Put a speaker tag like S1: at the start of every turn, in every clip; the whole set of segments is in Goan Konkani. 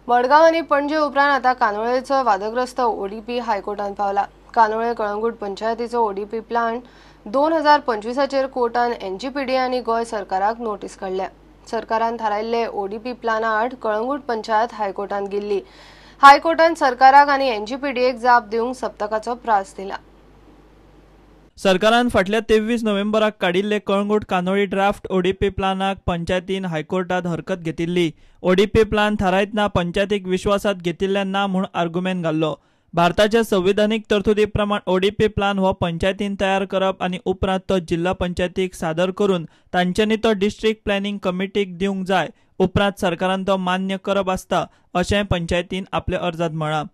S1: मडगांव आनी पणजे उपरांत आतां कानोळेचो वादग्रस्त ओडीपी हायकोर्टान पावला. कानोळे कळंगूट पंचायतीचो ओडीपी प्लान 2025चेर कोर्टान एनजीपीडी आनी गोंय सरकाराक नोटीस काडल्या. सरकारान थारायल्ले ओडीपी प्लाना आड कळंगूट पंचायत हायकोर्टान गेल्ली. हायकोर्टान सरकाराक आनी एनजीपीडीएक जाप दिवंक सप्तकाचो प्रास दिला.
S2: सरकारान फाटल्या 23 नोव्हेंबराक काडिल्ले कळंगूट कानोळी ड्राफ्ट ओडीपी प्लानाक पंचायतीन हायकोर्टात हरकत घेतिल्ली. ओडीपी प्लान थारायतना पंचायतीक विश्वासात घेतिल्ले ना म्हूण आर्गुमेंट घाल्लो. भारताच्या संविधानीक तरतुदी प्रमाण ओडीपी प्लान हो पंचायतीन तयार करप आनी उपरांत तो जिल्हा पंचायतीक सादर करून तांच्यांनी तो डिस्ट्रिक्ट प्लॅनिंग कमिटीक दिवंक जाय. उपरांत सरकारान तो मान्य करप आसता अशें पंचायतीन आपल्या अर्जात म्हळां.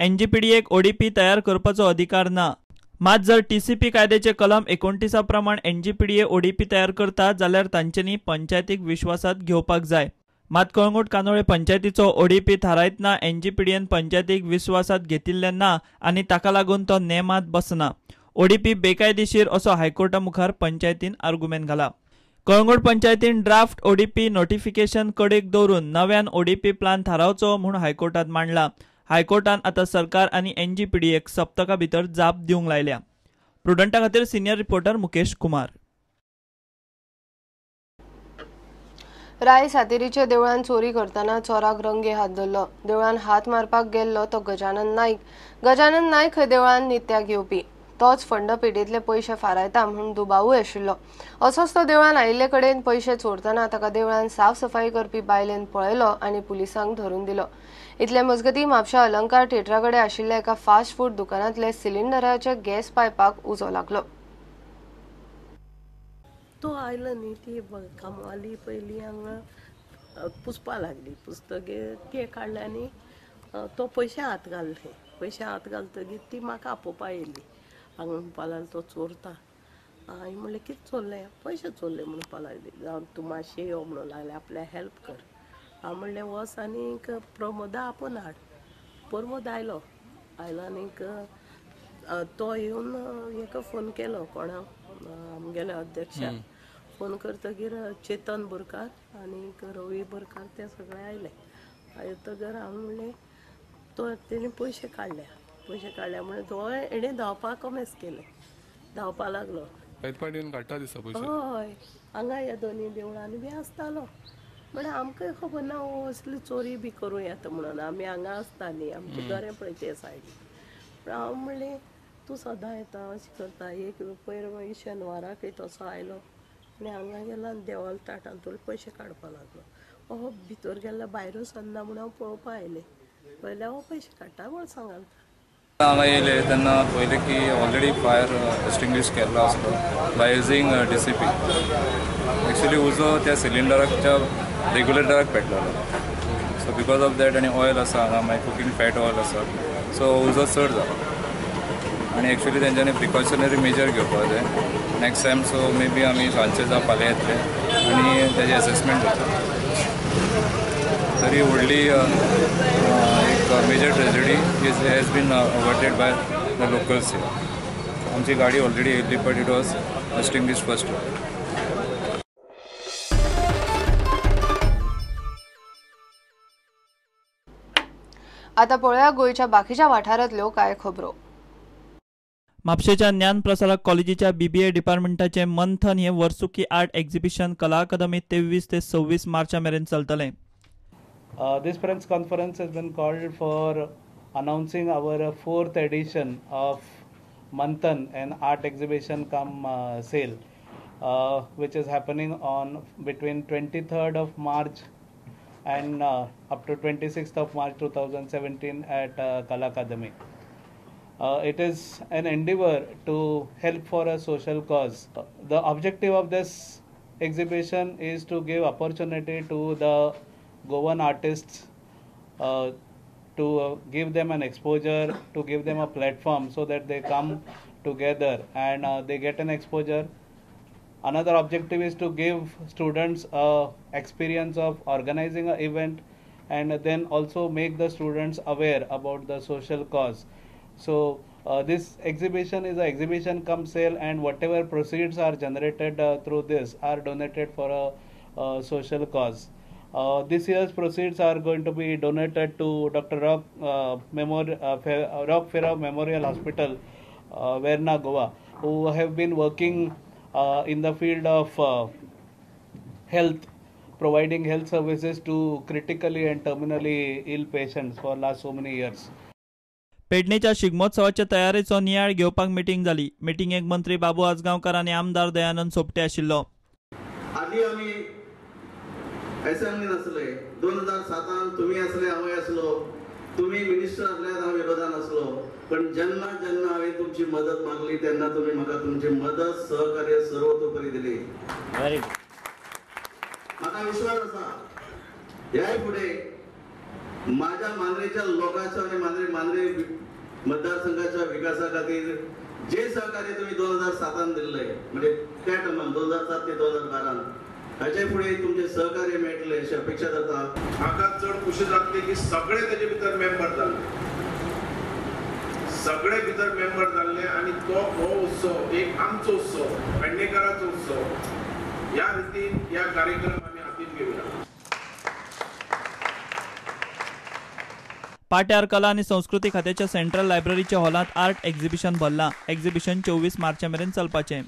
S2: एनजीपीडीएक ओडीपी तयार करपाचो अधिकार ना. मात जर टीसीपी कायद्याचे कलम 29 प्रमाण एनजीपीडीए ओडीपी तयार करता जाल्यार तांच्यांनी पंचायतीक विश्वासात घेवपाक जाय. मात कळंगूट कानोळे पंचायतीचो ओडीपी थारायतना एनजीपीडीएन पंचायतीक विश्वासात घेतिल्ले ना आनी ताका लागून तो नेमात बसना. ओडीपी बेकायदेशीर असो हायकोर्टा मुखार पंचायतीन आर्गुमेंट घाला. कळंगूट पंचायतीन ड्राफ्ट ओडीपी नोटिफिकेशन कडेक दवरून नव्यान ओडीपी प्लान थारावचो म्हूण हायकोर्टात मांडला. हायकोर्टान आतां सरकार आनी एनजीपीडीएक सप्तका भितर जाप दिवंक लायल्या. प्रुडंटा खातीर सिनियर रिपोर्टर मुकेश कुमार.
S1: राय सातेरीच्या देवळान चोरी करतना चोराक रंगे हात धरलो. देवळान हात मारपाक गेल्लो तो गजानन नाईक. गजानन नाईक हे देवळान नित्याक येवपी. तोच फंड पेटींतले पयशे फारायता म्हूण दुबावूय आशिल्लो. असोच तो देवळान आयिल्ले कडेन पयशे चोरतना ताका देवळान साफ सफाई करपी बायलेन पळयलो आनी पुलिसांक धरून दिलो. इतले मजगती म्हापशा अलंकार थिएटरा कडेन आशिल्ल्या एका फास्ट फूड दुकानांतले सिलिंडराच्या गॅस पायपाक उजो लागलो.
S3: तो आयलो न्ही ती कामवाली पयलीं हांगा पुसपा लागली. पुसतगीर ते काडले आनी तो पयशे हात घालले. पयशे हात घालतगीर ती म्हाका आपोवपा येयली. हांगा म्हणपा लागली तो चोरता. हांवें म्हणलें कितें चोरलें? पयशे चोरले म्हणपा लागली. जावन तूं मातशें यो म्हणून लागलें आपल्याक हेल्प कर. हांव म्हणलें वच आनीक प्रमोदा आपोवन हाड. प्रमोद आयलो. आयलो आनीक तो येवन हेका फोन केलो कोणाक आमगेल्या अध्यक्षाक. फोन करतगीर चेतन बोरकार आनीक रवी बोरकार ते सगळे आयले. येतगीर हांव म्हणलें तो तेणी पयशे काडल्या. पयशे काडल्या म्हणून तो हेणें धांवपाक कमेस केलें. धांवपा लागलो. हय हांगा ह्या दोनी देवळांनी बी आसतालो. म्हळ्यार आमकांय खबर ना हो असली चोरी बी करूं येता म्हणून. आमी हांगा आसता न्ही आमचें घरें पळय ते सायडीन. पूण हांव म्हणलें तूं सदां येता अशें करता. एक पयर मागीर शेनवाराकय तसो आयलो आनी हांगा गेलो आनी देवाल ताटांतून पयशे काडपा लागलो. हो भितर गेल्लो भायरूच सरना म्हूण हांव पळोवपा आयलें. पळयल्यार हो पयशे काडटा म्हूण सांगालता.
S4: हांगा येयले तेन्ना पळयलें की ऑलरेडी फायर एक्सटिंग्विश केल्लो आसलो by using DCP. Actually उजो त्या सिलिंडराच्या रेग्युलेटराक पेटलेलो. सो because of that आनी ऑयल आसा हांगा मागीर कुकींग फॅट ऑयल आसा सो उजो चड जालो. आनी एक्चुअली तेंच्यांनी प्रिकॉशनरी मेजर घेवपाक जाय next time. So maybe आमी सांजचे जावं फाल्यां येतले आनी तेजें एसेसमेंट जातलें. तरी व्हडली एक major tragedy is has been averted by the locals. आमची गाडी ऑलरेडी येयल्ली but it was extinguish first.
S1: आता पळोवया गोंयच्या बाकीच्या वाठारांतल्यो कांय खबरो.
S2: म्हापशेच्या ज्ञान प्रसारक कॉलेजीच्या बीबीए डिपार्टमेंटाचे मंथन हे वर्सुकी आर्ट एक्झिबिशन कला अकादमी 23 ते 26 मार्चा मेरेन चलतलें.
S5: This press conference has been called for announcing our fourth edition of Manthan, an art exhibition cum sale, which is happening on between 23rd of March and up to 26th of March 2017 at Kala Academy. It is an endeavor to help for a social cause. The objective of this exhibition is to give opportunity to the Goan artists, to give them an exposure, to give them a platform so that they come together and they get an exposure. Another objective is to give students experience of organizing an event and then also make the students aware about the social cause. So this exhibition is an exhibition cum sale, and whatever proceeds are generated through this are donated for a social cause. This year's proceeds are going to be donated to Dr. Rock Ferrao Memorial Hospital, Verna, Goa, who have been working in the field of health, providing health services to critically and terminally ill patients for last so many years.
S2: पेडणेच्या शिगमोत्सवाच्या तयारेचो नियाळ घेवपाक मिटींग जाली. मिटिंगेक मंत्री बाबू आजगांवकार आनी आमदार दयानंद सोपटे आशिल्लो.
S6: आदी आमी असेंब्लीन आसले 2007 तुमी आसले, हांव आसलो, तुमी मिनिस्टर आसले, हांव विरोधान आसलो, पण जेन्ना जेन्ना हांवें तुमची मदत मागली तेन्ना तुमी म्हाका तुमची मदत सहकार्य सर्वतोपरी दिली. म्हाका विश्वास आसा ह्याय फुडें माझ्या मांद्रेच्या लोकांच्या आणि मांद्रे मतदारसंघाच्या विकासा खातीर जे सहकार्य तुम्ही 2007 दिल्ले, म्हणजे त्या टर्मान 2007 ते 2012 हाचे फुडें तुमचे सहकार्य मेळटलें अशी अपेक्षा जाता.
S7: म्हाका चड खुशी जातली की सगळे तेजे भितर मेंबर जाल्ले, सगळे भितर मेंबर जाल्ले आनी तो हो उत्सव एक आमचो उत्सव, पेडणेकाराचो उत्सव ह्या रितीन ह्या कार्यक्रम आमी हातीन घेवया.
S2: पाट्यार कला आनी संस्कृती खात्याच्या सेंट्रल लायब्ररीच्या हॉलांत आर्ट एक्झिबिशन भरलां. एक्झिबिशन 24 मार्चा मेरेन चलपाचें.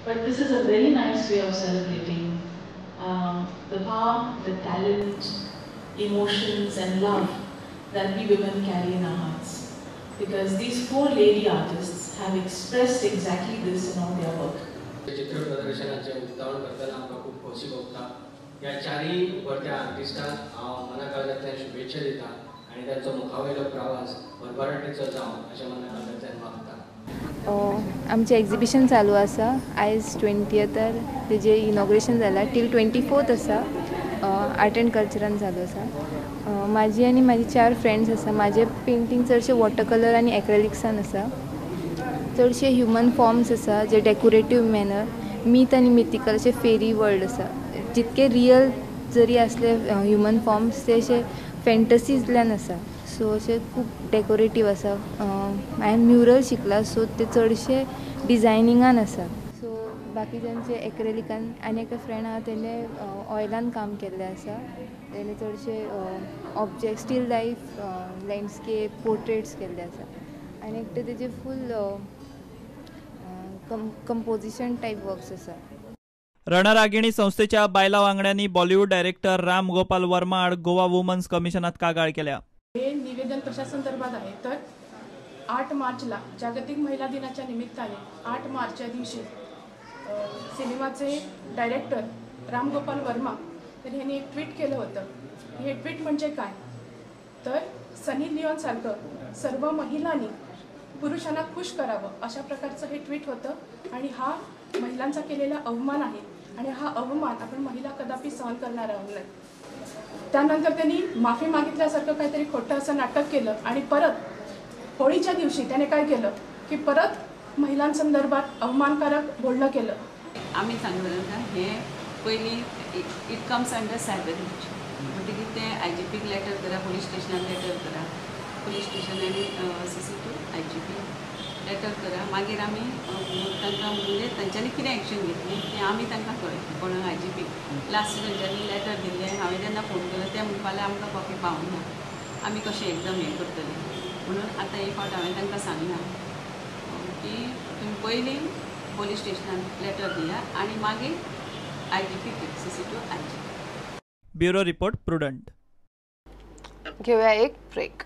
S8: But this is a very nice way of celebrating the power, the talent, emotions and love that we women carry in our hearts. Because these four lady artists have expressed exactly this in all their work.
S9: चित्र प्रदर्शनाचे उक्तावण करतना आमकां खूब खोशी भोगता. ह्या चारय उभरत्या आर्टिस्टांक हांव मनाकाळजांतल्यान शुभेच्छा दिता आनी तांचो मुखावयलो प्रवास भरभराटीचो जावं अशें मनाकाळजांतल्यान मागता.
S10: आमचें एक्झिबिशन चालू आसा. आयज 20th तेजें इनॉग्रेशन जालां, टील 24th आसा. आर्ट एंड कल्चरान चालू आसा. म्हाजी आनी म्हाजी 4 फ्रेंड्स आसा. म्हाजें पेंटींग चडशें वॉटर कलर आनी एक्रेलिक्सान आसा. चडशे ह्युमन फॉर्म्स आसा जे डेकोरेटीव मॅनर, मीथ आनी मिथिकल अशे फेरी वर्ल्ड आसा. जितके रियल जरी आसले ह्युमन फॉर्म्स ते अशे फॅन्टसींतल्यान आसा. सो अशें खूब डेकोरेटीव आसा. हांवें म्युरल शिकला, सो ते चडशे डिजायनिंगान आसा. सो बाकीच्यांचे एक्रेलिकान आनी एका फ्रेंड आहा तेणें ऑयलान काम केल्लें आसा. तेणें चडशे object, still life, landscape, portraits केल्ले आसा. आनी एकटें तेजें फूल कंपोजिशन टायप वर्क्स आसा.
S2: रणरागिणी संस्थेच्या बायला वांगड्यांनी बॉलिवूड डायरेक्टर राम गोपाल वर्मा आड गोवा वुमन्स कमिशनात कागाळ केल्या.
S11: हे निवेदन कशा संदर्भात आहे तर 8 मार्चला जागतिक महिला दिनाच्या निमित्ताने 8 मार्च या दिवशी सिनेमाचे डायरेक्टर रामगोपाल वर्मा तर यांनी एक ट्विट केलं होतं. हे ट्विट म्हणजे काय तर सनी लिओनसारखं सर्व महिलांनी पुरुषांना खुश करावं अशा प्रकारचं हे ट्विट होतं आणि हा महिलांचा केलेला अवमान आहे आणि हा अवमान आपण महिला कदापि सहन करणार आहोत नाही. त्यानंतर त्यांनी माफी मागितल्यासारखं काहीतरी खोटं असं नाटक केलं आणि परत होळीच्या दिवशी त्याने काय केलं की परत महिलांसंदर्भात अवमानकारक बोलणं केलं.
S12: आम्ही सांगलं ना हे पयलीं it comes under cyber म्हणटकीर ते आय जी पीक लेटर करा, पोलीस स्टेशनाक लेटर करा, पोलीस स्टेशन आनी C C to I G P letter करा. मागीर आमी तांकां म्हणजे तांच्यांनी कितें एक्शन घेतली तें आमी तांकां कळयलें. कोण आय जी पीक लास्ट तांच्यांनी लेटर दिल्लें. हांवें जेन्ना फोन केलो ते म्हणपाक लागले आमकां कॉपी पावना, आमी कशें एकदम हें करतले म्हणून. आतां एक फावट हांवें तांकां सांगलां की तुमी पयलीं पोलीस स्टेशनान लेटर दिया आनी मागीर I G P C C to I G P.
S2: Bureau report, Prudent.
S1: घेऊया एक ब्रेक.